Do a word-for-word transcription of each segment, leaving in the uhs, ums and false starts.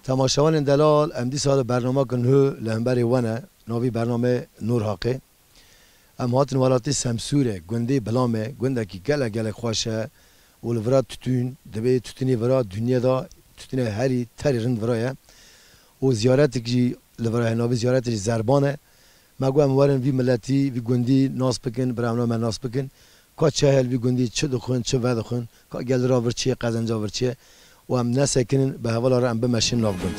Temaşevanên delal, em dîsa li bernameke nû li hemberî we ne, navî bernamê Nûr Haqê. Em hatin welatê Semsûrê, gundê Bilamê, gundekî gelek gelek xweş e û li vira tûtûn, divê tûtûnê vira dinyê de tûtûnê herî terî rind vira ye. Û ziyaretek jî li vira heye, navê ziyaretê jî Zerban e. Me got em werin vî miletî, vî gundî nas bikin, bira em me nas bikin. Ka çi heye li vî gundî, çi dixwin, çi vedixwin, ka gel ra vir çi ye, qezenca vir çi ye. Û em nesekinin, bi hevala re em bimeşin nav gund.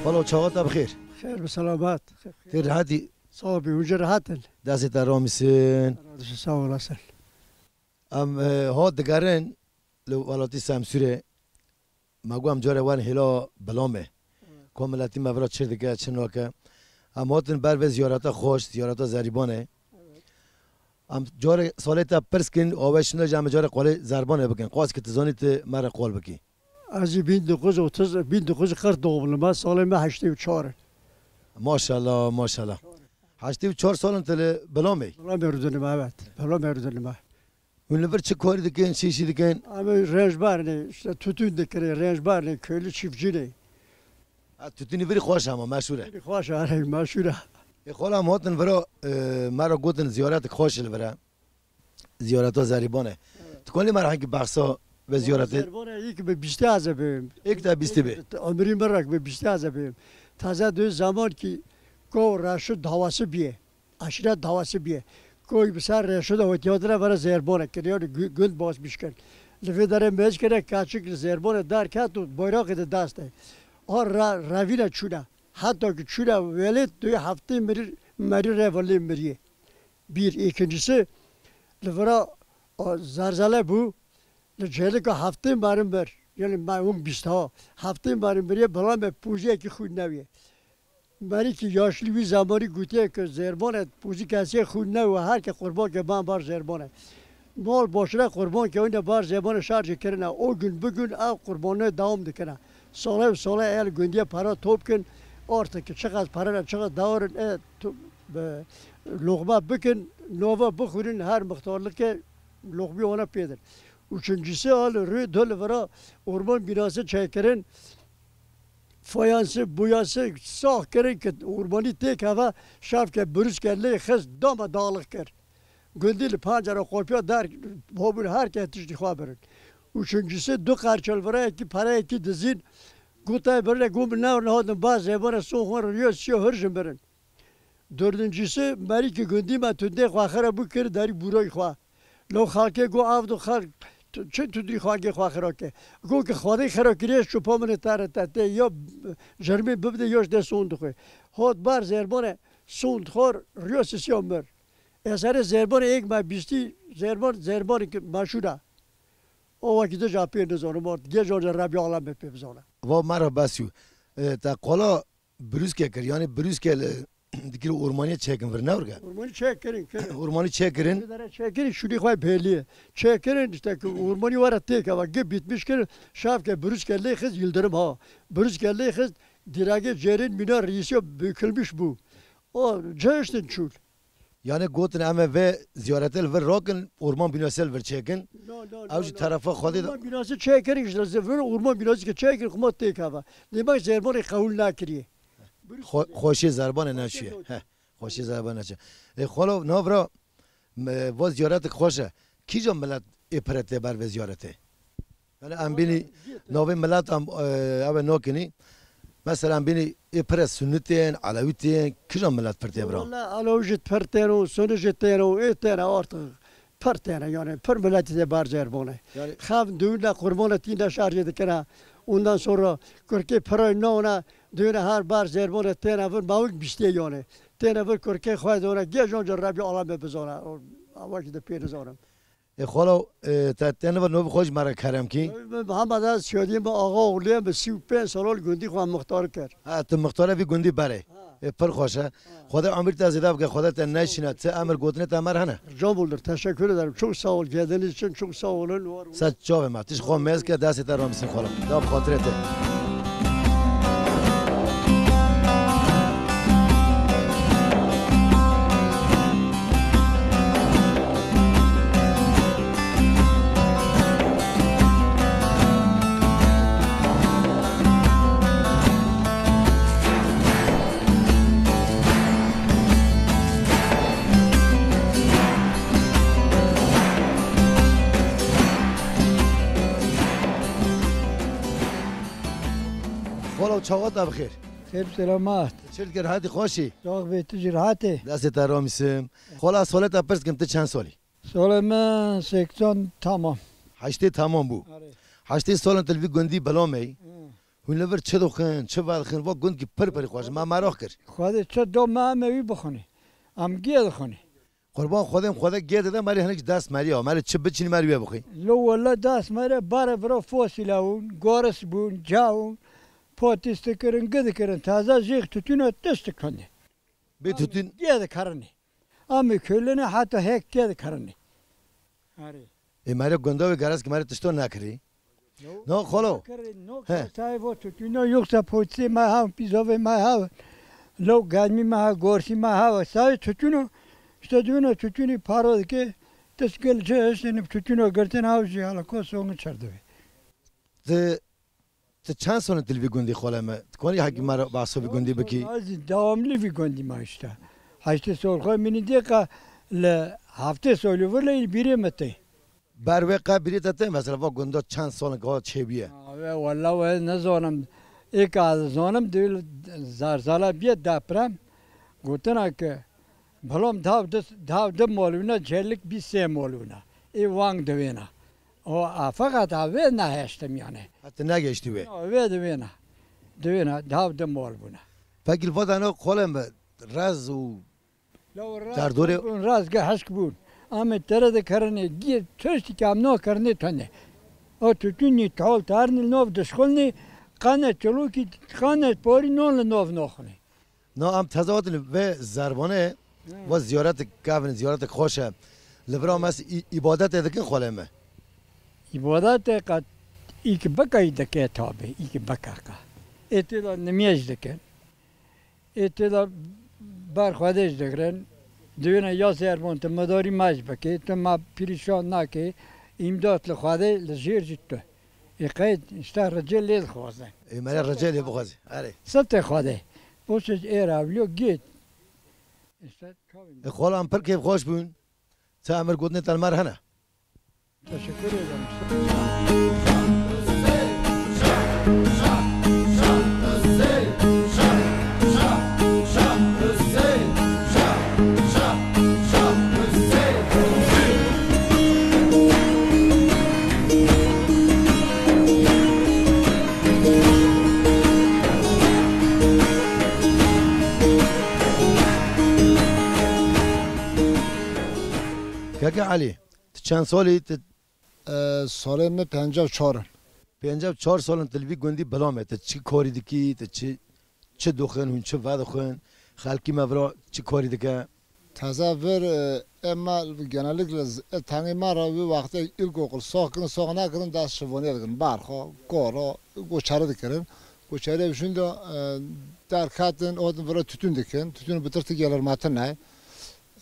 Xalo, çawa te bi xêr? Xêr bi selamet. Tê rehetî? Sağ ol, hûn jî rehet in. Destê te ramîsin. Razî, sağ olasın. Em, e, hat digerin li welatî Semsûrê. Me got em carê werin hêla Bilamê. Evet. Ku miletî me vira çi dike, çi nake. Em hatin ber vê ziyareta xweş, ziyareta Zerîbanê. Evet. Em carê salê te pirs kin, awe şinde jî em carê qolê Zerbanê bikin. Qas ki tu zanî tu me re qol bikî. Ez jî bin dokuz yüz otuz, bin dokuz yüz kırk doğumluyum. Salê me heştê û çar in. Maşallah, maşallah. Heştê û çar sal in tu li Bilamê? Bilamê rûdinime, evet. Bilamê rûdinime. Hûn li vir çi karî dikin, çi îşî dikin? Em ê rencber ne, işte tütün dikirin, rencber ne, köylü çiftçi ne. Ha, tütünî virî xweş e ama, meşhûr e. Virî xweş e, erê, meşhûr e. Ê, xala em hatin vira, e, me re gotin ziyaretek xweş li vir e. Ziyareta Zerîban e. Evet. Tu kanî me re hingî behsa ve ziyaretê? Zerîban e, ilk bi bîstê ez ê bêm. Êk te bîstê bê. Ömrü mi re bi bîstê ez ê bêm. Taze döz zaman ki ko reşo davası biye. Aşiret davası biye. Koy bi ser reşo de wetiyatine vere Zerîban e. Kiriyar gü-, gund basmiş kir. Li vê derê mezkere kaçik li Zerîban e derket û bayraqê de dest e. A re-, revîne çûne. Heta ki çûne welêt duyê heftê mirî, merî re velê mirî. Bir. İkincisi, li vira, a, zerzele bû, li cêlika heftê merin bir, yani me hûn bîst ha, heftê merin bir yê, bela me pûziyekî xwîn newê. Merî ki yaşlı wî zemanî gotiye ki Zerban e, pûzî kesê xwîn newê, her ke qurban ke ban bar Zerban e. Mal başine qurban ke wîne bar Zerban e şarjê kirine. O gün bugün ev qurbanê dewam dikine. Sale û sale el gundiye para top kin, artık çiqas para ne, çiqas dawarin, e, tu-, be, loqma bikin, nova bixwînin, her mixtarlike loqmî wana pêdin. Üçüncüsü al rü dil vira orman binası çekirin, fayansı, boyası sağ kirin ki ormanî têk heva, şevke, brûske lê xist dama dağlık kir. Gundî li pancara qopiya dar, hobûn her kes tiştî xwe birin. Üçüncüsü du qerçel vira yekî para yekî dizîn, gotay birine got min ne hatin ba zebana son xwe riyo siyo hirjin birin. Dördüncüsü, merî ki gundî me tundê xwe xira bû kir derî bûroy xwe. Lo xalkê got, "Avdo xalk, tu, çi tu dî xalkê xwe xira ke?" Got ki, "Xwedê xira kiriye, şupa min ê te re te tê, ya jermê bibde, ya ji dest son dixwe." Hot bar Zerbanê, son dixwar, riyo sisiya mir. Eserê Zerbanê êk me bîstî, Zerban, Zerbanê ki meşhûr e. O wekî de ja pê nizanim, ort, gê jar de Rebî Alemê pê bizane. Va me re besî. E, te qala Brûske kir, yanî brûske li dikir ormaniyê çêkin vir ne orge? Ormanî çêkirin, kirin. Ormanî çêkirin. Dere çêkirin, şûnî xwe bêliye. Çêkirin, işte ki ormanî were têk eva, gi bitmiş kirin, şavke brûske lê xist Yildirim ha. Brûske lê xist, diragê cêrên mîna reîsiyo bükülmüş bû. O cihiştin çûl. Yanî gotin em ê vê ziyaretê li vir rakin, orman bînasê li vir çêkin. No, no, no, no. Ew jî terefa Xwedê de. Orman bînasê çêkirin, işte, li vir orman bînasê ke çêkirin, xuma têk heva. Lê me Zerbanê qebûl nakiriye. Xwe-, xweşê Zerbanê neçiye. Heh, xweşê Zerbanê neçiye. Ê, xwelo, navra, me, va ziyaretik xweş e. Kîja milet ê pire tê ber vê ziyaretê? Yani em bînî navê milet em, e, ew ê nakinî. Mesela em bînî ê pire sunitên, elewitên, kîja milet pir tê bira? Wala elew jî pir tên û sunit jî tên û ê tên e artık. Pir tên e yani, pir miletî tê bar Zerbanê. Yani xev dûn de qurbanê tîn de şarjê dikine. Ondan sonra kurkê piray naune, dûne her bar Zerbanê têne vir, mawik bîstê yani. Têne vir kurkê xwe done, gê jan ca Rebî Alemê bizane. O, ewa ki de pê nizanim. Ê xwalo, e, te, te niva nov xwe ji me re kerem kî? Min Mihemed ez soyadî min Axa oxlî ye, min sî û pênc sala li gundî xwe mixtar kir. Ha, tu mixtara vî gundî berê. Ha. Ê, pir xweş e. Xwedê emir te zêde bike, Xwedê te neşîne, ti emir gotinê te mer hene. Rica boldur, teşekkür ederim. Çok sağ ol, geldiğiniz için çok sağ olun, var olun. Ser çavê me, tişt xwe mêz ke, destê te ramîsin xwala. Da bi xatirê te. Xwala û çawa te bi xêr. Xêr selamet. Çi dikir, hatî xweşî? Sax bê, tu jî rehat î? Destê te ramîsim. Xwala, solê te pirs kim, tu çend solî? Solê min seksen tamam. Heştê tamam bû. Arê. Heştê solên tu li vî gundî belamê. Hı. Hûn li vir çi dixwin, çi vedixwin, va gundkî pir pirî xweş, me meraq kir. Xwedê çi do me, em ê wî bixwinî. Em gê dixwinî. Qurban Xwedê, Xwedê gê dide, merî hinek dest merî ya, merî çi biçînî merî wê bixwî. Lo wele dest mere, bare vira fosîle hûn, goris bûn, ca hûn, potîs dikirin, gi dikirin, taze jêx tutûna tişt dikundê. Bê tutûn. Gê dikarinê. Amê kölene heta hek gê dikarinê. Arê. Ê, mere gunda wê garaz ki mere tişto nakirî. No, xolo. Nakirî, no. He. Kesayê vo tutûno, yoksa potisê me hav, pîzovê me hav. Lo gazmî me ha, gorsî me hav. Sayê tutûno, işte diwino tutûnî paro dike, tişt gel ce eşteni tutûno girtin hav jî hala ko songu çerdivê. Ti Tu çend sal in tu li vî gundî, xwele me? Tu kanî hekî me re behsa vî gundî bikî? Ez devamlı vî gundî me işte. Heştê sol xwe min dî ka li heftê solî vir lê bîrê me tê. Ber wê qe bîrê te tê, mesela va gunda çend sal in ka çêbûye? Wê wela wê nizanim. Ê ka zanim dê zarzala bîye deprem. Gotina ke bilam dav di, dav di mol wina, celik bî sê mol wina. Ê wang divêna. O, a, feqet a vê neheştim yani. Ha, tu negeştî wê? Ya, vê di wê ne. Di wê ne, dav di mol bûne. Pekî li vadano xolê me rez û derdorê bûn, rez ge hişk bûn. Amê tere de kerine, gir, tiştî ke em no kerine tene. O tutunî, tol tarnî nov dişxulnî, qane çolokî, qane porî non li nov noxunî. Na em teze hatin vê zervanê, he, ve ziyaretik kevin, ziyaretik xweş e. Li vir em ez î-, îbadetê dikin xwelê me. Îbadetê qet îk bikey dike tabi, îk bike qe. Ê tê de nimiyê jî dikin. Ê tê de ber Xwedê jî digirin. Divêne ya zervan tu medarî me jî bikê, tu me pîrîşan nakê, îmdat li Xwedê li jêr jî tu. Ê qey işte ricê lê dixwaze. Ê me re ricê lê bixwaze. Erê. Sitê Xwedê. Poşt ê ravliyo git. İşte çavin. Ê xwalan pir kêfxweş bûn. Te emir gotinê te li me re hene. Teşekkür ederim. Keke Elî, tu çend salî, tu? E, salê min penca û çar in. Penca û çar sal in tu li vî gundî bila me. Tu çi karî dikî, tu çi, çi dixwin, hûn çi vedixwin, xelkî me vira çi karî dike? Teze vir, e, ema genellikle z-, e, tengê me re wî wextê îlkokul sox kirin, sox nekirin, dest şivanê dikirin. Berxo, koro, goçerî dikirin. Goçerî şûn de, e, derketin, otin vira tütün dikin. Tütün bitir ti gelir me tine.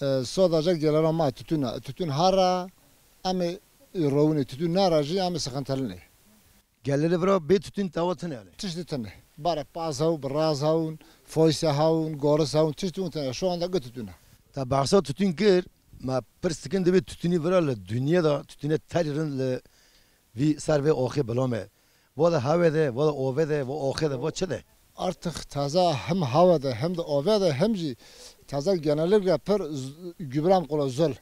E, sadece gelera me tütün, tütün hara, em ê rewinê tütün nara jî, em ê sıkıntılı ne. Gelirê vira bê tütün tawa tine yani. Tiştî tine. Bare paz hewin, biraz hewin, foyse hewin, goris hewin, tiştî hûn tine. Şu anda gı tütüne. Te behsa tütün kir, me pirs dikin divê tütünî vira li dünya da tütüne terî rind li vî ser vê axê bila me. Va de hewê de, va de ovê de, va axê de, va çi de? Artık taze hem hewê de, hem de ovê de, hem jî taze genellikle pir z-, gübrem kola zul.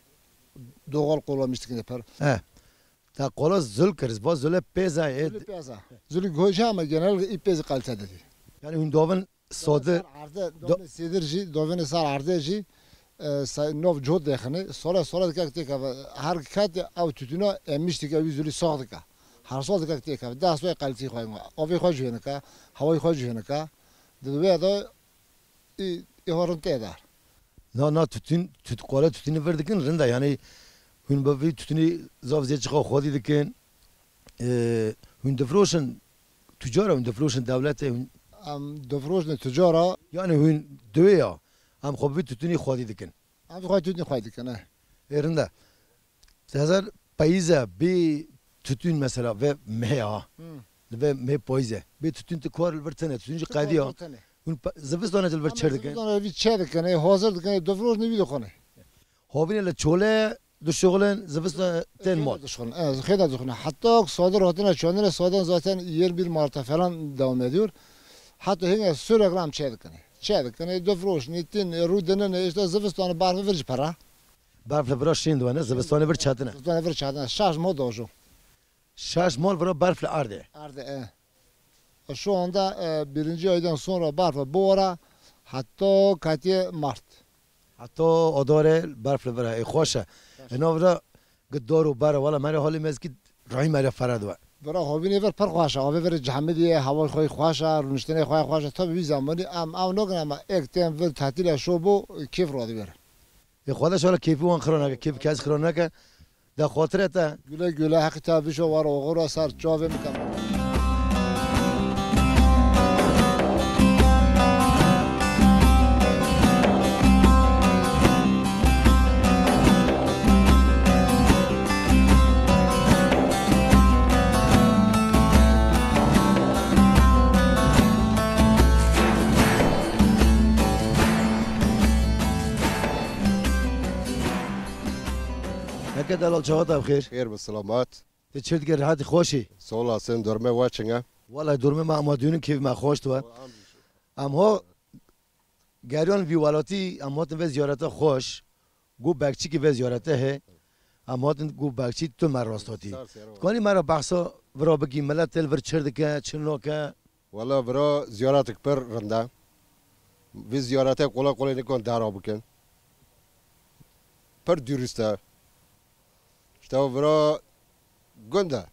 Doğal kola miştikine pir. He. Te qola zul kir, va zule pêza ye. Zule pêza. Zule goja ama genel î pêzî kalite dedi. Yani hûn dovin sodir. Sar arde, do- dovin sedir jî, dovin sar arde jî, e, sa-, nov cot dexine, sore sore dikak têka, her kat ew tütüna emiştik ew zule sox dika. Her sol dikak têka, da soy kalite xwe, avê xwe jüheneka, havayê xwe jüheneka. Di wê de ê, ê ho rind tê de. Na, na, tütün, tüt-, qala tütünü vir dikin, rind e. Yani, hûn bi vî tütünü zaf zê çiqa xwedî dikin. E, hûn difiroşin tücara, hûn difiroşin dewletê, hûn Em difiroşin tücara. Yani, hûn diwê ya, em xwe bi vî tütünü xwedî dikin. Em xwe tütünü xwedî dikin, e. Ê, rind e. Hezar peyîze bê tütün mesela ve meh ha. Hmm. Ve meh peyîze. Bê tütün tu kar li vir tene, tütün jî qedî ya. Hûn pe-, zivistane tu li vir çêr dikin. Zivistane vî çêr dikin, e, hazir dikin, e, difiroşin vî dixwin. Havîne li çole dişuxulin, zivistan tên mal. Dişuxulin, e, xêda dişuxulin. Heta ku sadir hatine çandine, sadan zaten yirmi bir Mart'a falan devam ediyor. Hatta hene sürekli em çêr dikin. Çêr dikin, e, difiroşin, tin, e, rûdinin, e, işte zivistan berf vir jî pera. Berf li vira şên diwene, zivistanê vir çetine. Zivistanê vir çetine. Şaş mo dojo. Şaş mal vira berf li erdê. Erdê, e. Şu anda, e, birinci aydan sonra berf bora hatta katiye Mart. Hatta adare berf li vira. E, xweş e. Xweş. E, navra gidar û bere. Wala mere halê mezkî rahî mere ferad we. Vira havînê vir pir xweş e. Avê vir cehmidî ye, hewayê xwe xweş e, rûniştinê xwe xweş e. Tabi vî zamanî em ew nakin ama ek tên vir tetîle şo bo kêf radî vir. Ê, Xwedê şala kêfî wan xira neke, kêfî kes xira neke. De xatirê te. Güle güle, heqî te vîşo war oxira ser çavê min te. Heke delal, çawa te bi xêr? Xêr bi selamet. Tu çi dikî, rehetî, xweş î? Sağ olasın, durme we çing e? Wala durme me ama dûnin kêf me xweş dibe. Em ho geriyan vî welatî, em hatin vê ziyarete xweş. Got Bekçîkî vê ziyarete he. Em hatin got Bekçî tu me rast hatî. Sar ser o. Dikanî me re behsa vira bikî, milet tê li vir çi dike, çi nake? Wala vira ziyaretik pir rind e. Vî ziyarete kolay kolay nikon dera bikin. Pir dürüst e. İşte o vira gund e.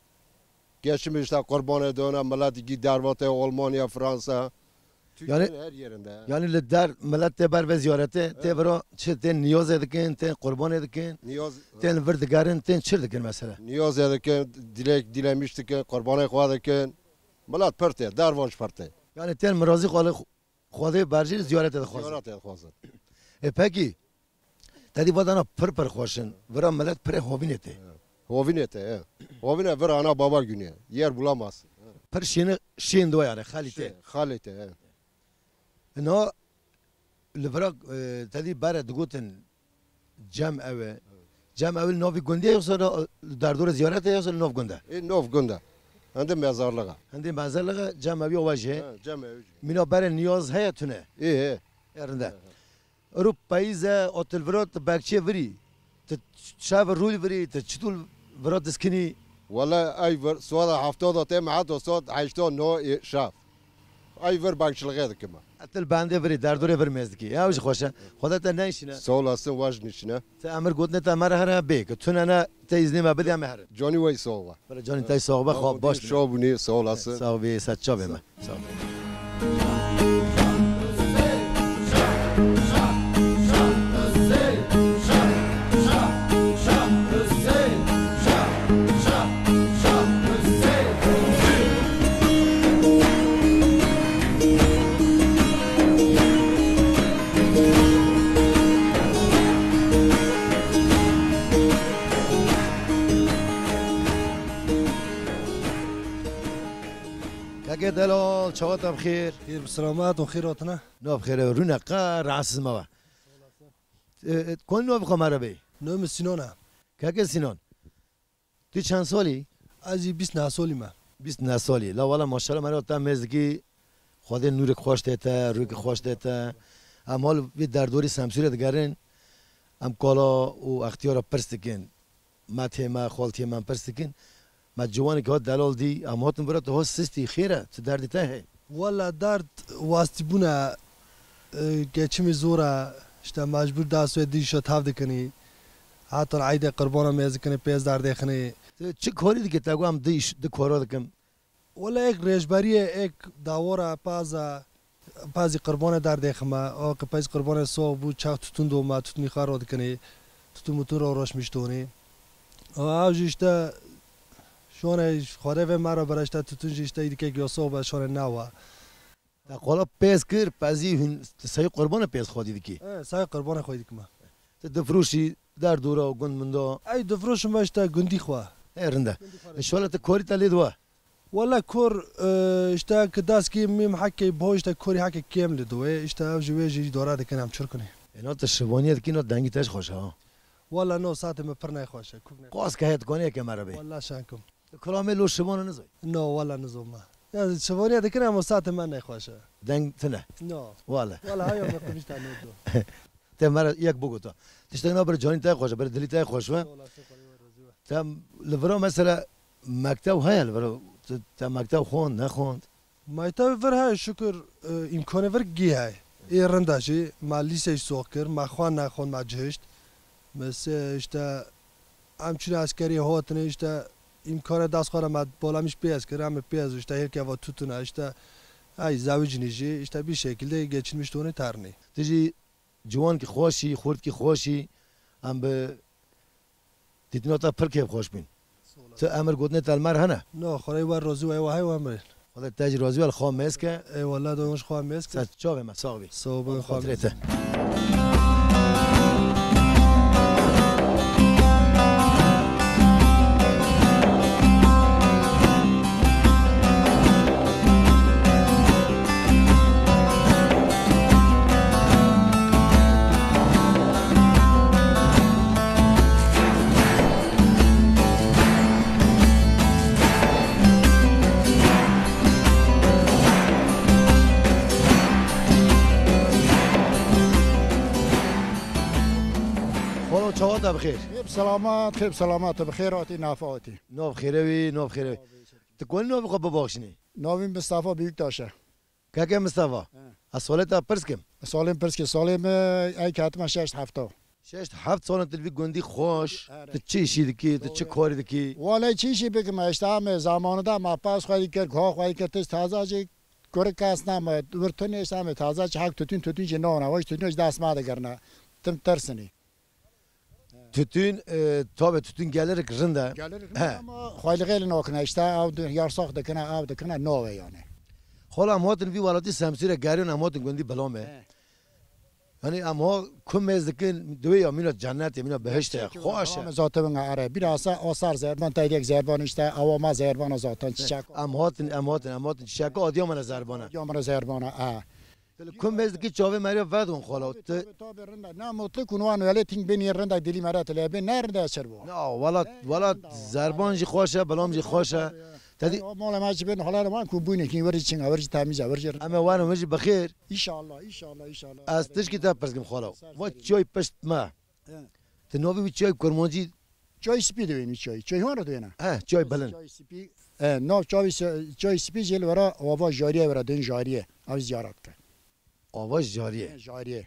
Geçmiş işte qurbanê dona, miletikî dervatê Almanya, Fransa. Türkiye'nin her yerinde. Yani li der milet tê ber ve ziyarete, tê vira çi, tên niyazê dikin, tên qurbanê dikin, niyaz, tên li vir digerin, tên çi dikin mesela? Niyazê dikin, dilek, dilemiş dikin, qurbanê xwe dikin. Milet pir tê, dervaş pir tê. Yani tên mirazî xwe li Xwedê berjî ziyaretê dixwazin. Ziyaretê dixwazin. E, pekî, te dî vadana pir pir xweş in. Vira milet pirê hovînê tê. Hovînê tê, he. Hovînê vir ana baba günü. Yer bulamazsın. Pir şêni, şên diwe yani, xalî tê. Şên, xalî tê, he. Ina li vira, e, te dî bere digotin Cem ew e. Cem ew li navî gundê yoksa li derdorê ziyaretê yoksa li nav gund e? Ê nav gund e. Hindê mezarlix e. Hindê mezarlix e, cem ew ya we jî. He, cem ew jî. Mîna berê niyaz heye tune. Ê he. Ê rinde. Ero peyîze otil vira tu bekçê virî. Tu şev rûl virî, tu çitul vira diskinî? Wele ey vir, soda hefta da tê me heta sod heşta no ê şev. Ay vir bekçiliğe dikime. Etil bendê virî, derdorê vir mêz dikî. Ya, ew jî xweş e. Xwedê te neyşîne. Sağ olasın, vaj nişine. Te emir gotine te me re here bê, ki tune ne te îznê me bidê em ê herin. Canî wey sağ ola. Bele canî te sağ be, xwe baş. Şo bûnî, sağ olasın. Sağ ol, sağ çavê me. Sağ ol. Keke delal, çawa te bi xêr? Xêr bi selamet û xêr hatine. Nav xêr e, rûne qe rahatsız me be. E, e, kon navê xwe me re bê? Navê min Sinan e. Keke Sinan, tu çend salî? Ez jî bîst neh salî me. Bîst neh salî. La wala maşallah, me re te mêz dikî, Xwedê nûrek xweş tê te, rûyek xweş tê te. Em hal vê derdorî Semsûrê digerin. Em kala û extiyara pirs dikin. Metê me, xaltiyê me pirs dikin. Me ciwanekî hat delal dî, em hatin vira tu hat sistî, xêr e, tu derdê te heye? Wela derd wastîbûn e, e, geçimê zor e, işte mecbûr dest wê dî şo tev dikinî. Heta eydê qurbana mêz dikinî, pê ez derdê xinî. Tu çi karî dikî, te got em di îş, di kara dikim? Wela ek rêjberî ye, ek dawara paz e. Pezî qurbanê derdê xime, o ki pezî qurbanê sox bû, çax tutun doma, tutunî xwe rodikinê, tutun mutun ro roşmiş donê. O ew jî işte şonê Xwedê vê me re bere, işte tutun jî işte îdikek yo sox be şonê nawa. Te qala pêz kir, pezî hûn, tu sayê qurbanê pêz xwedî dikî? E, sayê qurbanê xwedî dikime. Tu difroşî der dora û gund min da? Ey difroşim işte gundî xwe. E, rind e. Gundî xwe. Înşallah tu korî te lê diwa. Wele kor, e, işte ki dest kî mîm hekê bo işte korî hekê kêm li doyê, işte ev ji wê jî dora dikin em çirkinê. Êna tu şivaniyê dikî, na dengî te jî xweş e ha. Wele no, saetê me pir nexweş e, kuk ne. Qas ke heye tu konê yeke me re bê. Wele şenkim. Tu kilamê lo şivana nizay? No, wele nizoma. Ya şivaniye dikin ama saetê me nexweş e. Deng tine? No. Wele. Wele haya me qibîşta no do. Te me re yek bigota. Tiştek na bir canî te xweş e, bir dilî te xweş be. Wele şeker, wele razî be. Te li vira mesela mektev heye li vira? Te, te mektev xwend, nexwend? Mektev vir heye şükür, e, îmkanê vir gî heye. Ê rinda jî, me lîsej sox kir, me xwend nexwend, me cihişt. Me se işte, em çûne eskeriyê hotine işte, îmkanê dest xwe re me bolamîş pêz kir, em ê pêz işte, hêlke va tutune işte, ay zewicnî jî, işte bir şekilde geçinmiş done ternî. Tu jî ciwankî xweş î, xurtkî xweş î, em bi dîtina te pir kêfxweş bûn. Tu emir gotinê te li me re hene? No, Xwedê we razî we, we hey we mirin. Xwedê te jî razî we, li xwe mêz ke. Eyvallah, do xwe mêz ke. Ser çavê me, sax bî. Sağ ol, xatirê te. Xalo, çawa te bi xêr? Xêr bi selamet, xêr bi selamet, tu bi xêr hatî, nafa hatî. Nav xêre wî, nav xêre wî. Tu konî navê xwe bibaxşînî? Navî Mistefa Büyüktaş e. Keke Mistefa, he, ez salê te pirs kim? Salên pirs kim, salê me ey ke hatime şeşt hefta. Şeşt heft sal in tu li vî gundî xweş, tu çi îşî dikî, tu çi karî dikî? Wele çi îşî bikim, işte em ê zamanında me pez xwedî kir, guha xwedî kir, tişt taze jî kurik kes ne me, wir tune işte em ê taze çi hek tutun, tutun jî nane, weş tutun jî dest me digirne. Tim tirsinî. Tutun, e, tabi tutun gelirek rind e. Gelirek rind e ama xwelixê li nakine, işte ew di-, yarsax dikine, ew dikine, nave yani. Xwala em hatin vî welatî Semsûre geriyon, em hatin gundî Bilame. He. Yani em ha ku mêz dikin, divê ya mîna cennet e, mîna behişt e, xweş e. Em zaten binga ere. Biraz asar zerban, taydek zerban işte, ewa ma zerban zaten çiçek. Em hatin, em hatin, em hatin çiçek, adiya me ne zerban e. Adiya me ne zerban e, e. Tu li ku mêz dikî çavê meriya vedon xwala. Tabi, tabi, tabi, rind e. Ne mutlu ku wan welê ting bênî rind e, dilî meriya tu lê bê, ne rind e çir bo. Na, welat, welat zerban jî xweş e, belam jî xweş e. Te dî. Mala me jî bên xwala wan ku bûne kî wir jî çing e, wir jî temîz e, wir jî rind e. Em ê werin, wir jî bi xêr. Înşallah, înşallah, înşallah. Ez tişkî te pirs kim xwala. Wa çay pişt me. He. Tu navê wî çay kurmancî? Çay spî divên wî çay. Çay hon re divêne? He, çay bilind. Çay spî. E, nav çavî se-, çay spî jê li vera ava Jariye vera dên Jariye. Ev ziyaret ke. Ava Jariye. He, Jariye.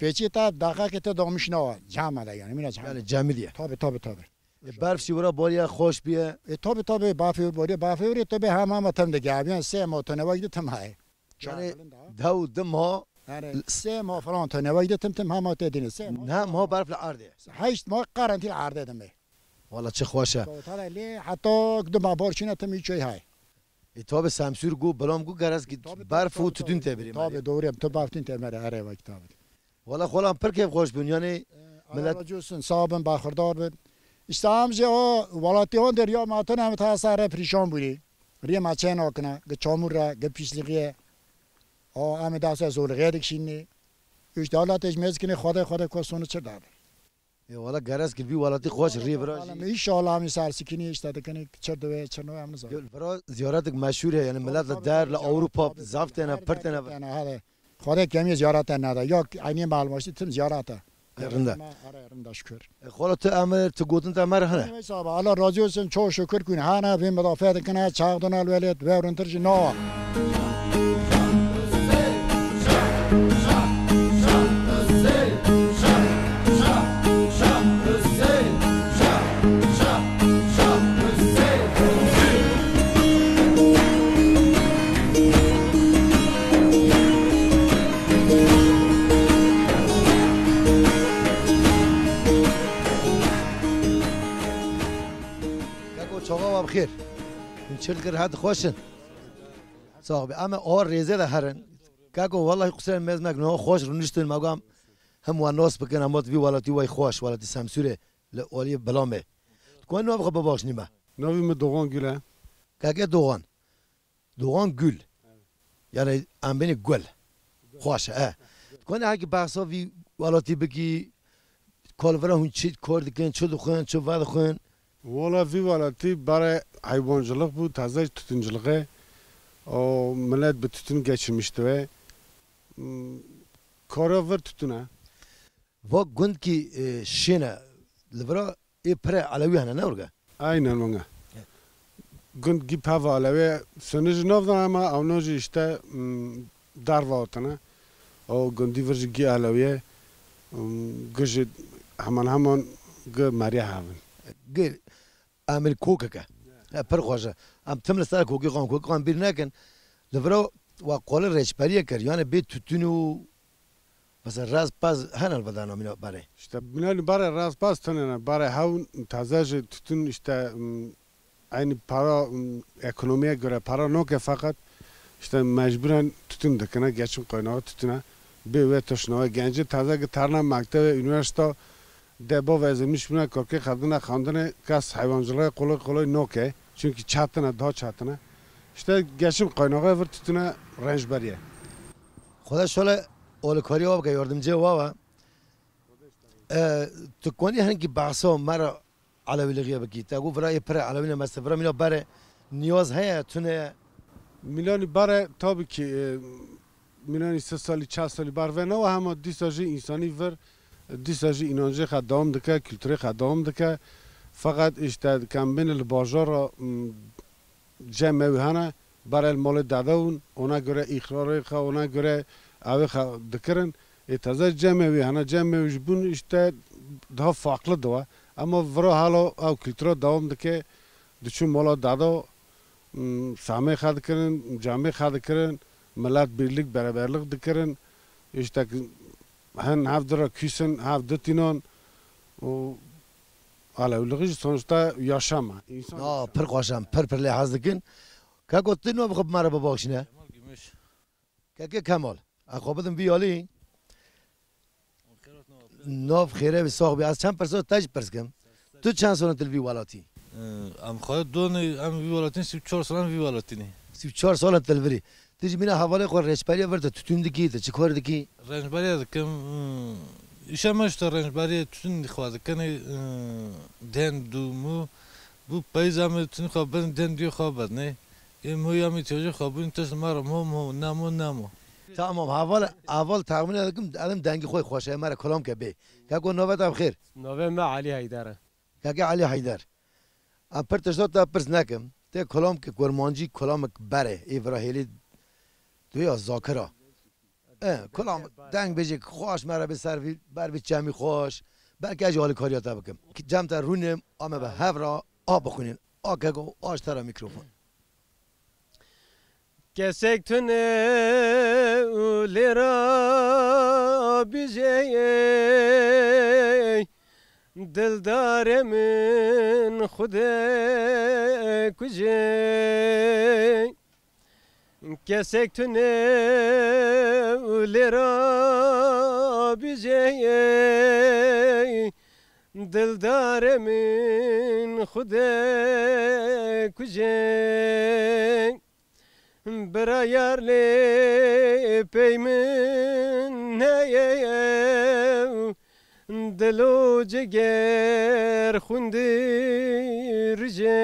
Pêçî te daxeke te damiş nawa. Cama de yani. Mina cama. Yani cemiliye. Tabi, tabi, tabi. E, berf jî wira bariye, xweş biye. E, tabi, tabi, bafê bariye. Bafê wira tabi hem ama tem de gabiyan. Se ma tane vakti tem hay. Yani dew dim ha. Yani sê ma falan tane vakti tim tim hema te dîne. Sê ma. Ne ma berf li erdê. Heşt ma qarantî li erdê dime. Wala çi xweş e. Tabii, tabii, lê heta du ma bar çine tim çay hay. E, tabi Semsûr gu, Bilam gu gerez ki berf û tutun te birî. Tabi, doğru, tu berf tutun te mere, here vakit tabi. Wala xwelan pir kêfxweş bûn, yanî. Ee, Allah razı olsun, sağ bin, baxırdar bin. İşte em jî o welatî hon der ya ma tune em ta sare perîşan bûrî. Rê ma çê nakine, gi çamûr re, gi pîslixiyê. O em ê dase zolixiyê dikişînî. Üç dewlet ê ji mêz kinê xwedê xwedê ku sonu çi dade. Ê wala gerez kir vî welatî xweş rê vira jî. Înşallah em ê ser sikinî işte dikinî çir divê çir nû em nizanin. Vira ziyaretik meşhûr heye, yani millet li der, li Ewropa zaf têne, pir têne. Hadi. Xwedê kemiyê ziyarete neda. Ya eynî malmaştî tim ziyarete. E, rind e. Are, rind e şükür. E, xwala tu emir, tu gotin te emir hene. Neyse abi, Allah razı olsun, çok şükür ku hana vê midafet kine, çaxdona welêt, ve rintir jî nawa. Kir. Hûn çi dikir, hat xweş in. Sax be. Em a rêzê de herin. Kako, wellahî qusirên me, me niha xweş rûniştin, me got, hem wan nas bikin, em got vî welatî wey xweş, welatî Semsûrê, li aliyê Bilamê. Tu kanî navê xwe bibexşînî me? Navê min Doğan Gül e. Kake Doğan. Doğan Gül. Yani em bênî Gul. Xweş e, e. Tu kanî hekî behsa vî welatî bikî, ka li vir a hûn çi kar dikin, çi dixwin, çi vedixwin? Wala vî welatî barê heywancılık bû, taze jî tütüncılık e. O millet bi tütün geçinmişti ve, m, kara vir tütün e. Va gund kî, e, şên e, li vir a ê pire Elewî hene, ne were? Aynen were. Gund gî peva Elewî, sini jî nav dan ama ewna jî işte, m, derva hatine. O gundî vir jî gî Elewî ye. M, gi jî heman heman gi meriye hevin. Gi em ê li kokek e. E, pir xweş e. Em tim li ser kokê xwe, kokê xwe bîr nekin. Li vir a we qolê rêçberiyê kir. Yani bê tütün û mesela rez pez hene li vir a mîna berê. İşte mîna li barê rez pez tune ne. Barê hewn taze jî tütün işte, m, aynı para, m, ekonomiye göre para noke fakat işte mecburen tütün dikine, geçim kaynağı tütüne. Bê wê tişt nabe. Gencê taze ki terna mektebe, üniversite de bo vezirmiş bûne, kokê xwe dine xwendinê, kes heywancılığı kolay kolay noke. Çünkü çetine, daha çetine. İşte geçim kaynağı vir tütüne, rêçberiye. Xweda şole alîkariyê we bike, yardimciyê we be. E, tu kanî hinkî behsa me re Elewîlixiyê bikî. Te got vira ê pire Elewî ne, mesela vira mîna berê niyaz heye, tune ye? Mîna li barê tabii ki, e, mîna sê salî, çar salî bar ve ne, ama dîsa jî însanî vir, dîsa jî înancê xwe dewam dike, kulturê xwe dewam dike. Fakat işte kembêne li bajar re, m, cem ew hene, barê li malê dede bûn, ona göre îqrarê xwe, ona göre ew xwe dikirin. Ê taze cem ew hene, cem ew jî bûn işte daha farklı diwa. Ama vira hala ew kultura dewam dike, diçûn mala dede, m, samê xwe dikirin, camê xwe dikirin, millet birlik, beraberlik dikirin. İşte hin hev dira küsin, hev ditînan û Alewlixî jî sonuçta yaşam e. Însan Na, yaşam. Pir xweş em, pir pir lê hez dikin. Keko, tu navê xwe bi me re bibaxşîne? Kemal Gümüş. Keke Kemal, ez xwe bidim vî alî. Nav xêre bî, sax bî. Ez çend pirsa te jî pirs kim. Tu çend sal in tu li vî welatî? Ee, em xwe donê, em vî welatîn, sî û çar sal em vî welatî ne. Sî û çar sal in tu li virî. Tu jî mîna hevalê xwe rêçberiya vir, tu tütün dikî, tu çi kar dikî? Rêçberiya dikim, ıı, îşe me işte rêçberiya tütün xwe dikin, ıı, dên dû mû, bu peyza me tütün xwe bin, dên dû xwe bin, ne? Ê mû ya me têjê xwe bin, tişt me re mû, mû, nemo, nemo. Tamam, heval, heval tahmîn dikim, elim dengî xwe xweş e, me re kelam ke bê. Keko, navê te bi xêr? Navê me Elî Heyder e. Keke Elî Heyder. Em pir tişta te pirs nekim. Tê kulamke kurmancî, kulamek berê, ê vira hêlî tu ya zakira. E, kulam deng bêjek xweş me re bi ser vî, ber vî çemî xweş. Belkî ez jî alîkariya te bikim. Cem te rûnim, a me bi hev re a bixwînin. A keko, a ji te re mîkrofon. Kesek tune û lê ra bijê, dildarê min Xwedê kujê. Kesek tune û lê ra bijê, dildarê min Xwedê kujê. Bira yar lê pey min heye, dil û ciger xwîn dirije.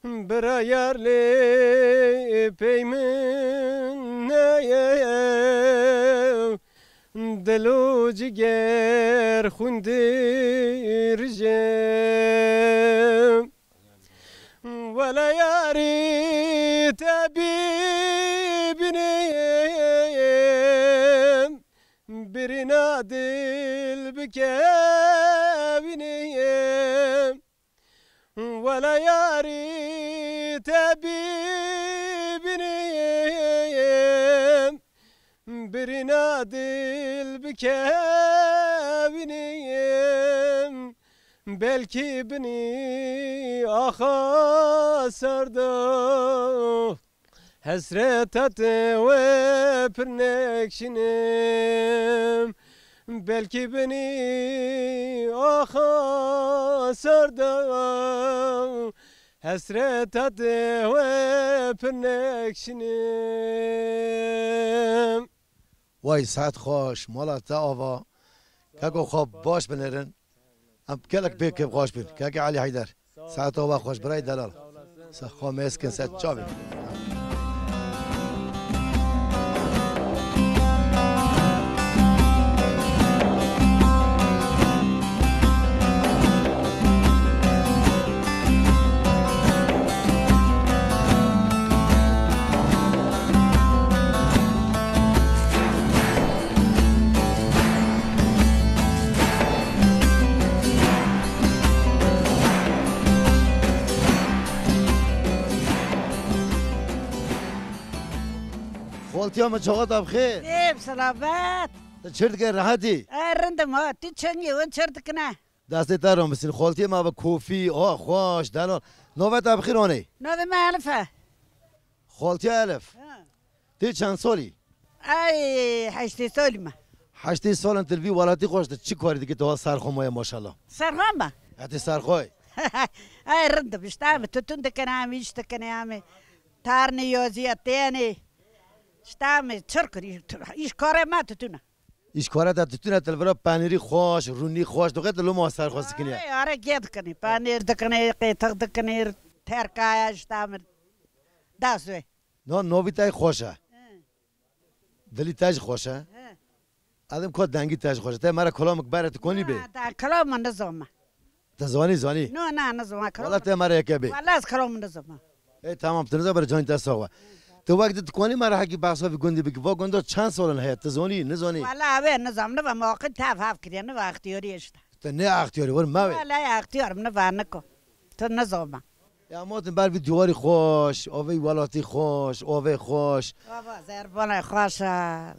Bira yar lê pey min heye, dil û ciger xwîn dirije. Wele yarî te bibînim, birîna dil bikevînim. Wele yarî te bibînim, birîna dil bikevînim. Belkî binî axa serda, hesreta te wê pir nekişînim. Belkî binî axa serda, hesreta te wê pir nekişînim. Way, saet xweş, mala te ava. Keko xwe baş binêrin. Em gelek pê kêfxweş bûn. Keke Elî Heyder. Saet ava xweş, birayê delal. Saet xwe mêz kin, saet çavê. Xaltiya min, çawa te bi xêr? Ê, bi selamet. Tu çi dike, rehetî? E, rind im ha. Tu çengî, hûn çi dikine? Destê te ron bisîn. Xaltiyê me bi kofî, a xweş, delal. Navê te bi xêr anî? Navê me Elif e. Xaltiya Elif. Ha. Tê çend salî? Ay, heştê salî me. Heştê salan tu li vî welatî xweş, tu çi karî dikî, tu ha serxwe maye maşallah? Serxwe me. Hetê serxweyê. Ay, rind im, işte em tutun dikin, em îş dikin, em tarnê yoziye tênê. İşte em çirkin, îş, îş karê me tutun e. Îşkara te tutune, te li vira penîrî xweş, rûnî xweş, doxê te loma serxwe sikinî ye. Are, are, gê dikinî, penîr dikinî, qêtix dikinî, terkaya işte min dest wê. No, novî te xweş e. He. Dilî te jî xweş e. He. Edim ko dengî te jî xweş e. Te me re kilamik bere, tu konî bê? Na, te kilam min nizome. Te zanî, zanî? No, na, nizome, kilam. Wala te me re yeke bê. Wala ez kilam min nizome. Ê, tamam, tu niza bere canî te sax be. Tu wek di tu konî me re hekî behsa vî gundî bikî. Va gunda çend salin heye? Tu zanî, nizanî? Wala ew ê nizam, niva maqil tev hev kiriye, niva extiyarî işte. Tu ne extiyarî, wir me wê. Wala extiyar, niva niko. Tu nizama. Ya motin ber vî dîwarî xweş, avê welatî xweş, avê xweş. Baba, zerbana xweş e,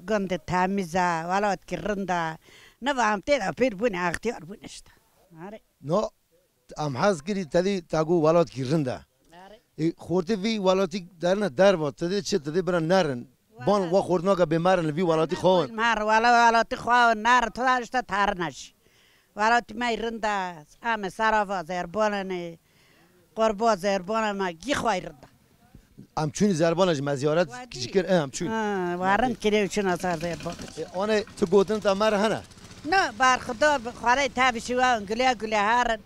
gundê temiz e, welatkî rind e. Niva em tê de pîr bûne, extiyar bûne işte. Are. No, em hez kirî te dî te got welatkî rind e. Are. Ê, xortê vî welatî derine derva, te dê çi, te dê bira nerin. Ban wa xortinaka bê merin li vî welatî xwe. Mer, wela welatî xwe nerin, tu da işte tarine jî. Welatî me rind e, em ê serafa zerbanen ê, qurba zerbana me, gî xwe rind e. Em çûn zerbana ji me ziyaret ji kir, em çûn. Ha, warin kirê û çûn asar zerban. E, anê tu gotin te mer hene? Na, bar Xuda bi xwarê tevî şiwan gule gule herin.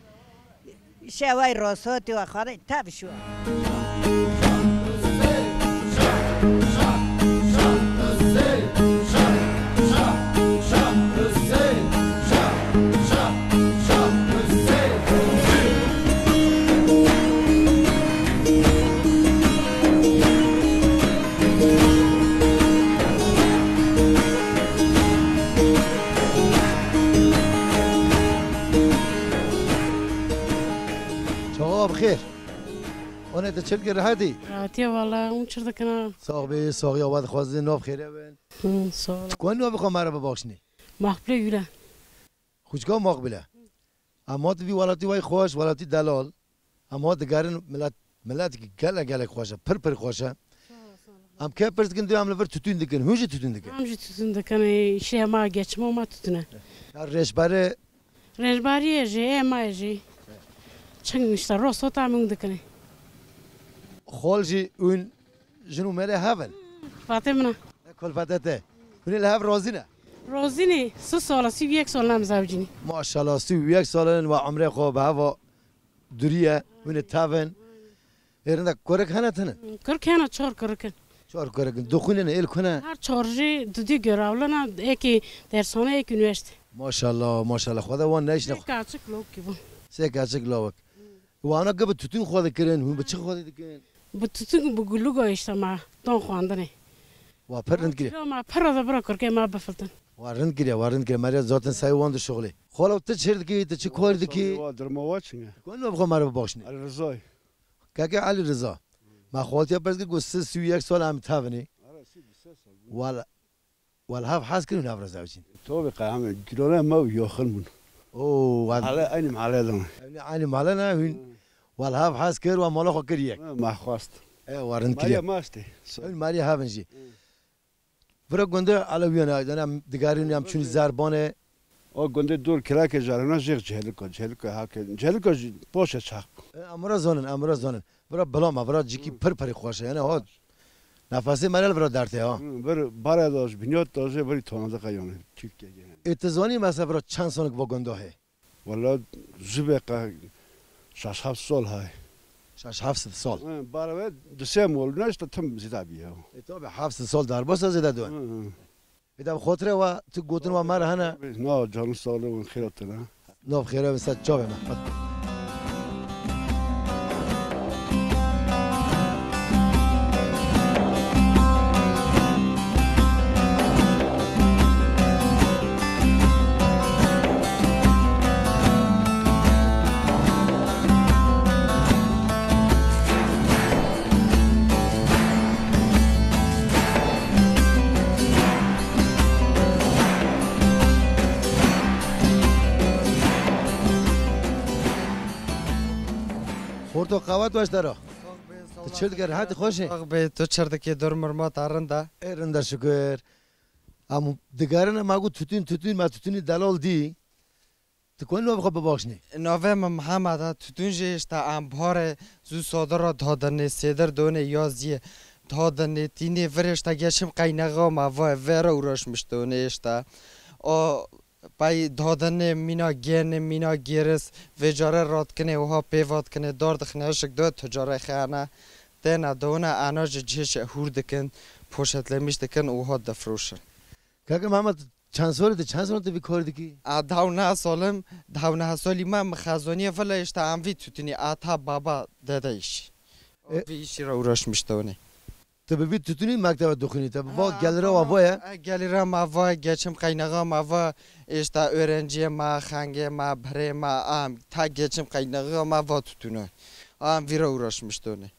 Şeway rosotî wa xwarê tevî şiwan. Çawa bi xêr? Onê te çirkî rehetî? Rehetî ye wala, hûn çi dikine? Sax bî, saxiya we dixwazin, nav xêre bin. Hı, sağ ol. Tu konî navê xwe me re bibexşinî? Makbule Gülen. Xwîçka Makbule. Em hatin vî welatî wey xweş, welatî delal. Em hat digerin milet, miletekî gelek gelek xweş e, pir pir xweş e. Sağ ol, sağ ol. Em kê pirs dikin, dê em li vir tutûn dikin, hûn jî tutûn dikin. Em jî tutûn dikin, ê, îşê ma geçima ma tutûn e. Ya rêşberê. Rêşberiyê jî, ê ma yê jî. Çing işte rosota em hûn dikin. Xol jî hûn jin û mêrê hev in? Fatê min e. Ne kulfete te. Hûn ê li hev razî ne? Rozî nî, sî sal e, sî û yek sal e em zewicî nî. Maşallah, sî û yek sal in ve umrê xwe bi heva duriye, hûn ê tevin. Êrinde kurik hene tinin? Kurik hene, çar kurik in. Çar kurik in. Dixwînin, êl ku ne? Her çar jî didî görevli ne, êkî dershane, êkî üniversite. Maşallah, maşallah. Xweda wan neyşne. Sê kaçik lawikî bû. Sê kaçik lawik. Wana ki bi tutun xwe dikirin, hûn bi çi xwe dikin? Bi tutun, bi gulûga işte ma don xwendinê. Wa pir rind kiriye. Ma pir de bira kurkê ma bifiltin. Wa rind kiriye, wa rind kiriye. Meriya zaten say wan di şuxulê. Xwalo, tu çi dikî, tu çi kor dikî? Wa dirma wa çinge? Kon bi xwe meriv baxşinê. Ali Rıza'yı. Keke Ali Rıza. Ma xaltiya pers kir ku siz sî û yek sal em tevinî. Wala. Wala hev hez kirin hev re zewicîn. Tabii ki, hem cilore me û yaxin bûn. Oo, wa- Male, aynı mahalleden. Evni aynı mahalle ne hün? Wal hav has kir, wa mala xwe kir yek. Ha, ma xwest. E, wa rind kir Mariya yek. Ma işte. Hün Mariya havin jî. Vira gunde Alewiyan e, dana digarin yam çün zerban e. O gunde dur kirake jarana jêx cehlika, cehlika hake, cehlika jî poşe çak. E, amra zonin, amra zonin. Vira bilama, vira ciki pir pir xweş e. Yani ha, nefesê me re vira dert e ha. Hı, bir baraj, binyot taze, bir tanıdık yani. Türkiye yani. E, tu zanî mesela vira çend sonik bo gunda he? Wala zû be qe şaş heft sal hay. Şaş heft sal. Hı, bareve du sê mol ne işte tam zêde bîye. E, tabi heft sal derbas e zêde dûn. Hı, hı. E, da xotire wa tu gotin wa me re hene. Na, canın sağlığı, xêra te ne. Nav xêra ve sed çavê me. Xorto qewet weş dera. Tu çi dike, rehet, xweş e? Sax be, tu çi dikê, dur mirma te rind e? Ê, rind e şikir. Em digerine, me got tutun, tutun, me tutunî delal dî. Tu konî navê xwe bibaxşinî? Navê min Mihemed e, tutun jî işte em bahare zû sodir re dadinê, sêdir donê, yaziyê dadinê, tînê virê işte geçim qeynexa me va vê re uğraşmış donê işte. O pey dadinê mîna gêrnê, mîna gêris, vê care radkinê, wiha pêva dikinê, dar dixinê hişik do, tu care xeyane. Têne dona, ana ji cihê hûr dikin, poşetlemiş dikin û wiha difroşin. Kaka Mehmet, çend sal e, çend sal e tu vî karî dikî? A, dawna salim, dawna salî me mixezoniye vila işte em vî tutunî ata baba dede iş. E- Vî işî re uğraşmış dawne. Tu bi vî tutunî mektebe dixwînî, te bi va gelira wa va ye? E, gelira ma va, geçim kaynağı ma va, işte öğrenciye ma, xenge ma, birê ma, am, ta geçim kaynağı ma va tutunu. Am vî re uğraşmış dawne.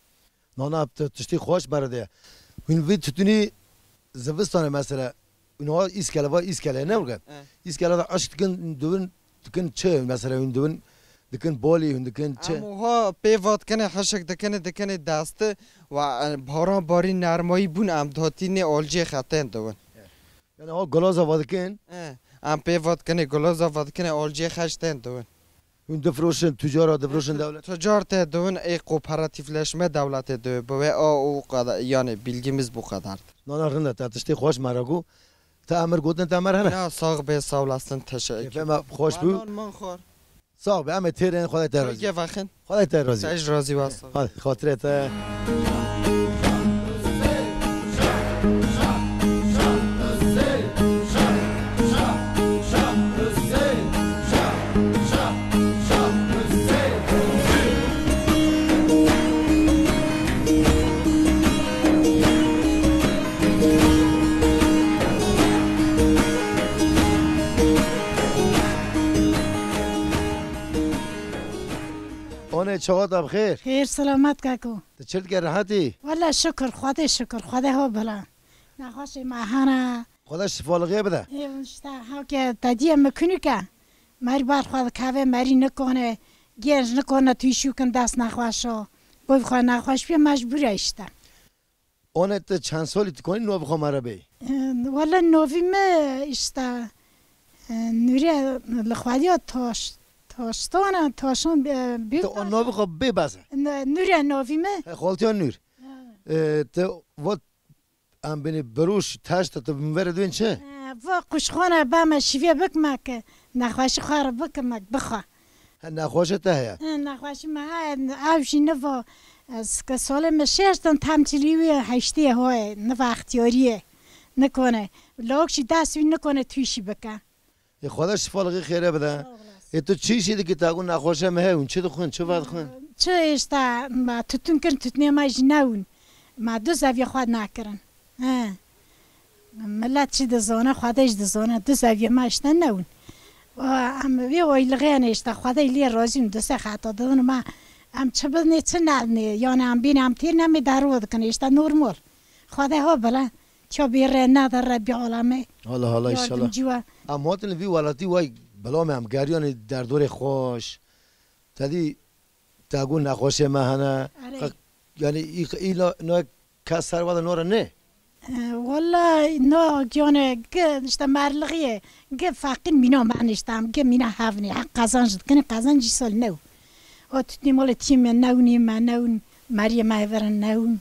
Nana, tu tiştî xweş berde ye. Hûn vî tutunî zivistanê mesela, hûn ha îskele, va îskele, ne wurge? E. Îskele de aşk dikin, dibin, dikin çi? Mesela hûn dibin, dikin bolî, hûn dikin çi? Em wiha pê va dikinê, hişik dikinê, dikinê desti, wa, e, baran barî nermayî bûn, em datînê olcê xetên dibin. Yani ha golaza va dikin? E, em pê va dikinê, golaza va dikinê, olcê xeş tên dibin. Hûn difroşin, tucara difroşin dewlet? Tucar tê dibin, ê kooperatifleşme dewletê dibe. Bi wê a û qada-, yani bilgimiz bu kadar. Nana rind e, te tiştê xweş me re got. Te emir gotin, te emir hene? Na, sağ be, sağ olasın, teşekkür. Kêfê me xweş bû. Banan man xwar. Sağ be, em ê têrên, Xwedê te razî. Gevexin. Xwedê te razî. Te ji razî wasa. Hadi, xatirê te. Onê, çawa te bi xêr? Xêr, selamet keko. Tu çi dike, rehetî? Wele şikir, Xwedê şikir, Xwedê ho bila. Nexweşê me hene. Xwedê şifalixê bide. Ê, işte, hewke te diye mikinike. Merî bar xwe dikeve, merî nikone. Genç nikone tûşûkin dest nexweşo. Boy xwe nexweş bîye, mecbûr e işte. Onê, tu çend salî, tu konî novî xwe me re bêyî? Ee, wele novî me işte, e, Nûriye li xwediya taş, taştana, taşan, e, bir Tu o novî xwe bê bes e. Ne, Nûriye novî me. He, xaltiya Nûr. Ha. Ee, tu vat em bênî birûş teşt tu bi min ve re dibên çi? Ee, va quşxana ba me şîvê bikme ki nexweşî xwe re bikime, bixwe. He, nexweşê te heye? He, nexweşî me heye, ew jî niva, ez ke solê me şêştin, temcilî wî heştê hoye, niva extiyarî ye. Nikone. Lawik jî dest wî nikone tûşî bike. Ê, Xweda şifa li xêre bide. Sağ olasın. Ê, tu çi îşî dikî, ta ku nexweşe me heye, hûn çi dixwin, çi vedixwin? Çi işte, me tutun kirin, tutunê me jî newin. Me du zeviyê xwe nakirin. He. Millet çi dizane, Xwedê jî dizane, du zeviyê me işte newin. Û em vê oylixê ne işte, Xwedê lê razî in, du se xeta didin me, em çi bidinê, çi nedinê, yani em bîn em têr nemê derwa dikin, işte normal. Xwedê ha bile, ça bê re nede Rebbî alemê. Allah Allah, inşallah. Yardımcı we. Em hatin vî welatî way Bela me em geriyanî derdorê xweş. Te dî te got nexweşê me hene. Erê. Qe-, yanî î, î na, na kes ser wada nore ne? E, wela no giyane gi işte merliğiye. Gi feqîn mîna me niştam. Gi mîna hevnî. Heq qazanç dikine, qazanç îsal new. O tutnî mole tîme newnî me newn. Meriyê me verin newn.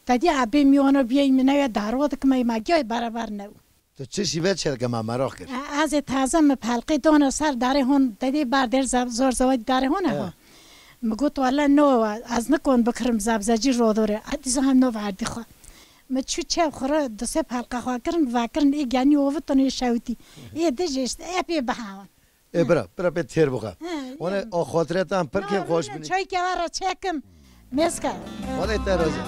Te dî ebê mîwana biyey me newe darwa dikime me giyay beraber new. Tu çi şîve çêdike me meraq kir? E, ez ê taze me pelqê dana ser darê hon, te dê bar der zab-, zor zewedî darê hon e ha. Mi got wele no, ez nikon bikirim zebzecî rodorê. Hadi zo hem no verdî xwe. Mi çû çev xwe re du sê pelqe xwe kirin, vekirin, ê genî ovitin ê şewitî. Ê dij işte epê bihawan. Ê bira, bira pê têr bixwe. He, Wane ya. A xatirê te em pir kêm xweş binî. Çay keva re çekim. Mêska. Xwedê te razî.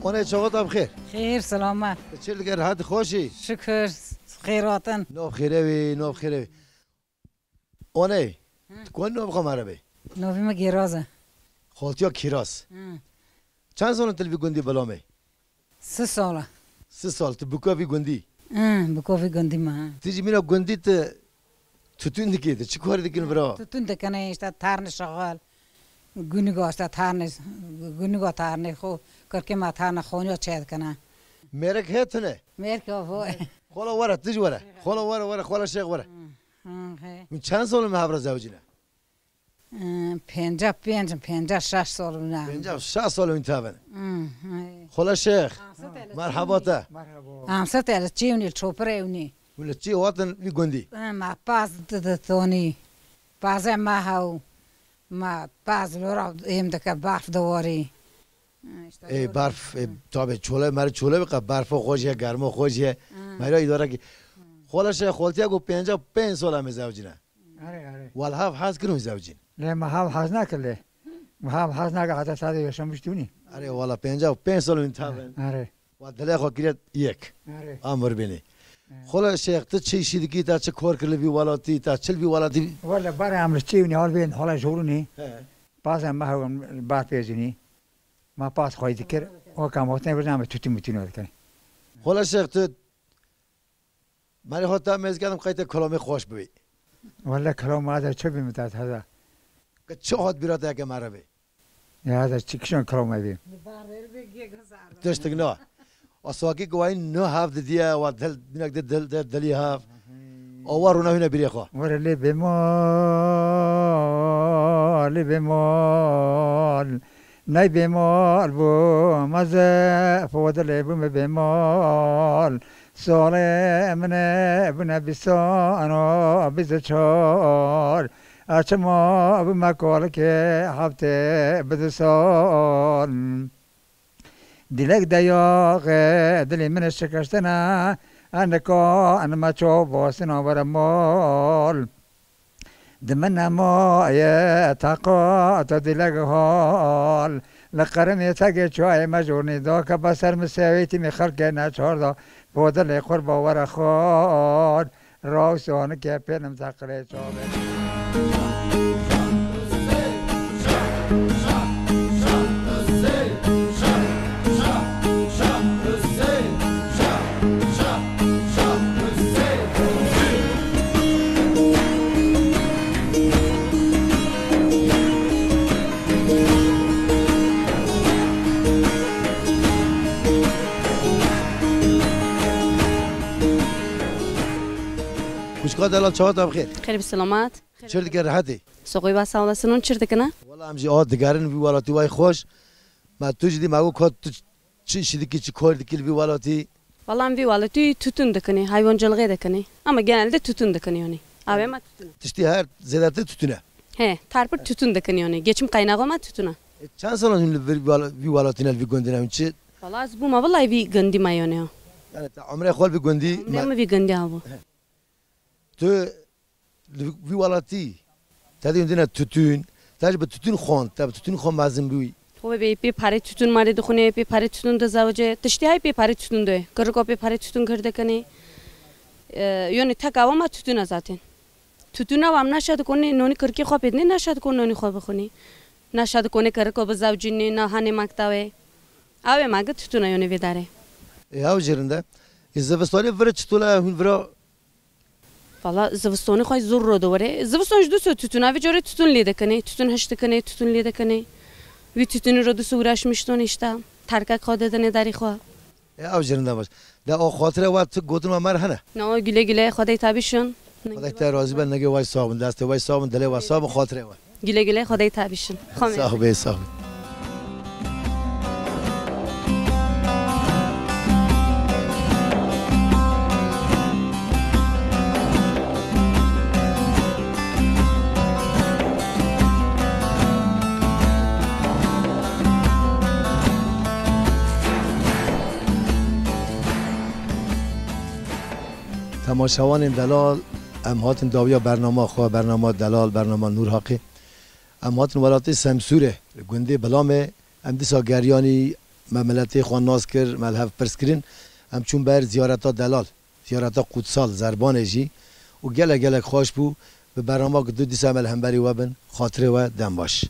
Wane çawa te bi xêr? Xêr, selamet. Çi dike, rehet, xweş î? Şükür, xêr hatin. Nav xêre wî, nav xêre wî. Wane, Hı. Tu ku nav xwe mere bê? Navê me Gêraz e. Xaltiya Kîraz. Hı. Çend sal in tu li vî gundî belamê? Si sal e. Si sal, tu buka vî gundî? Hı, buka vî gundî me, ha. Tu jî mîna gundî tu tutun dikî, tu çi karî dikin bira? Tutun dikine, işte tarnê şaxal. Guniga işte tarnê, guniga tarnê xo, kirkê me tarnê xoniya çê dikine. Mêrik hê tune? Mêrik ya vo. Xola were, tu jî were. Xola were, were, xola şêx were. Hı, hı, he. Hûn çend sal in me hev re zewicîne? Hı, pêncî pênc, pêncî şeş sal in. Pêncî şeş sal in tevin. Hı, he. Xola şêx, merhaba te. Merhaba. Em se te li çê ewnî, li çopirê ewnî. Hûn li çê hatin vî gundî? Hı, me paz di, di tonî. Pazê me hew. Me paz lora êm dike, berf diwarî. Hı, işte Ê, lora. Berf, ê, tabi çole, meri çole bike, berfo xweş ye, germo xweş ye. Hı. Mera îdare ki. Xola şêx, xoltiya ku pêncî pênc sal em ê zewcîne. Erê, erê. Wal hev hez kirin zewcîn. Lê me hev hez nekir lê. Me hev hez nekir heta sadê yaşamış tûnî. Erê, wala pêncî pênc sal min tavin. Erê. Wa dilê xwe kiriye yek. Erê. Amir bînî. Erê. Xola şêx, tu çi îşî dikî, ta çi kor kir li vî welatî, ta çi li vî welatî? Wala bar em li çê wî hal bên, hala jorûnê. He. Bazen me hew bar pêjinî. Me pas xwey dikir. O kam hotine birden me tütün mütün dikir. Xola şêx, tu Merê xwe ta mêz ketim qey te kelamê xweş bibî. Wele kelam ma de çi bî min te heza. Ke çi hat bîra te ke mere bê? Ya de çi kişan kelam me bî. Tiştik na. Asakî ku wayî no hev didiye, wa dil, dinek de dil, de dilî hev. Awa rûna hûne bîrê xwe. Were lê bêmal, lê bêmal. Ney bêmal bû, meze fodilê bû me bêmal. Salê min e bûne bîstan û bîst û çar. Ez çima bûme kalikê heftê bi du sal. Dilek de yaxê dilê min şikiştine, ez nika nime çav bastina were mal. Di min nemaye teqat û dilek hal. Li qerimê tegê çayê me jornî da, ke be ser min sewê tîmî xelkê neçar da. Bo dilê qurba were xal. Raw sonikê pêlim teqilê çavê. Xwişka delal, çawa te bi xêr? Xêr bi selamet. Çir dike, rehetî? Soqî ba sağ olasın, hûn çir dikine? Wela em jî aha digerin vî welatî way xweş. Me tu jî dî me got, tu çi îşî dikî, çi kor dikî li vî welatî? Wela em vî welatî tutun dikinî, hayvancılığı dikinî. Ama genelde tutun dikinî yanî. Avê me tutun e. Tiştî her zêdetir tutun e. He, tarpir tutun dikinî yanî. Geçim kaynağı me tutun e. E, çend sal hûn li vir-, vî wela-, vî welatî ne, li vî gundî ne, hûn çi? Wela ez bûma wela vî gundî me yanî ya. Yani te umrê xwe li vî gundî Umrê me- min vî gundî hebû. He. Tu Li vî welatî te dî dine tütün, te jî bi tütün xwend, te bi tütün xwe mezin bûyî. Xwe bê pê parê tütün marê dixwînê, pê parê tütün dizewicê. Tiştî hay pê parê tütün de. Kiriko pê parê tütün kir dikinê. E, yonê teka wa ma tütün e zaten. Tütüna wa em naşa dikonê nonî kirkê xwe pê dinê, naşa dikon nonî xwe bixwînê. Naşa dikonê kiriko bizewcînê, na hanê maktawe. Awê ma gi tütüna yonê vê darê. E, ew jêrinde. E, zivistanê vire çitole hûn vira Valla zivistonê xwe zor ro de were. Ziviston ji du so tütün, avê corê tütün lê dekenê, tütün hiş dekenê, tütün lê dekenê. Wî tütünü ro du so uğraşmışton işte. Terkek xwe dedene darî xwe. E, ew jêrinde baş. De o xatire we tu gotin we mer hene. No, güle güle, Xwedê tabî şun. Xwedê te razî be, nege way sabin, destê way sabin, dilê way sabin, xatire we. Güle güle, Xwedê tabî şun. Xwe Sax be, sax be. Temaşevanên delal, em hatin dawiya bernama xwe, bernama delal, bernama Nûr Haqê. Em hatin welatê Semsûrê, li gundê Bilamê. Em dîsa geriyanî, me miletê xwe nas kir, me li hev pirs kirin. Em çûn ber ziyareta delal, ziyareta qutsal Zerbanê jî û gelek gelek xweş bû. Bi bernama ku du dîsa me li hemberî we bin, xatirê we dem baş.